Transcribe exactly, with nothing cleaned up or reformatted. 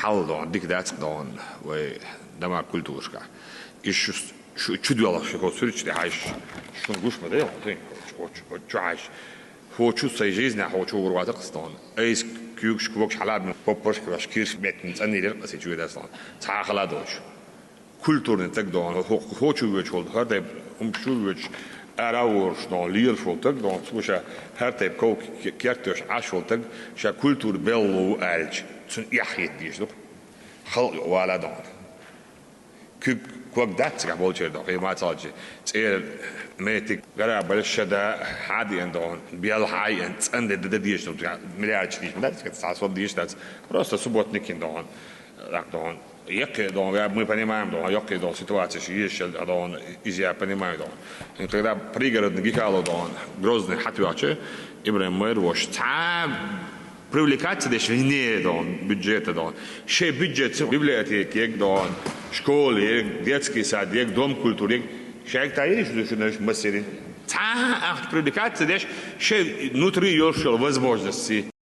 Алла дохьан, дика дац дохьан вай дамар культурашка. Иш шу, шу чу доьлхуш, хӀо суьрташ тӀе хьаьжча, шуна гуш ма дай, хӀо тӀе, хӀо чу, хӀо чу, хӀо чу хьаьжча. ХӀо чу сай жизнь, хӀо чу вур ватакх дохьан. Айса куьйгаш, когаш хьалабна, поппарш хьош, кирш меттина цӀанийрар, къаси чу ведац дохьан. Цхьа хала доч. Культурный таг дохьан, хӀо, хӀо чу воьдаш волу, хӀара тайпа хӀума чу воьдаш, ара а воьдуш дохьан, лелаш волу таг дохьан, цо ша хӀара тайпа ков-, кертош Ӏаш волу таг, ша культура белла ву аьлча, цунна эхь хета дезаш ду-кх. Халкъ юкъа вала дохьан. Куьг ког дац цигахь болчеран дохьан, кхин мацалчи цӀера меттиг, гарабалаш ша да хьа а деана дохьан, бел хьа а еана, цӀан де дан дезаш ду-кх, миллиардаш дийш ма дац, цхьа сов дийш дац, просто субботникин дохьан, рак дохьан. Яккхий дохьан, я, мы понимаем дохьан, яккхий дохьан ситуацеш езаш дохьан, иза я понимаю дохьан. Когда пригородный гикало дохьан, Грозный хьатоьхча, Ибрахим мэр вош, цхьа привлекаться деш вине дохьан, бюджета дохьан. Шей бюджетца библиотека ег дохьан, школа ег, детский сад ег, дом культуры ег. Шайг та еш ду шуна массерин. Цхьа ахча привлекаться деш, шей внутри йолуш йолу возможности.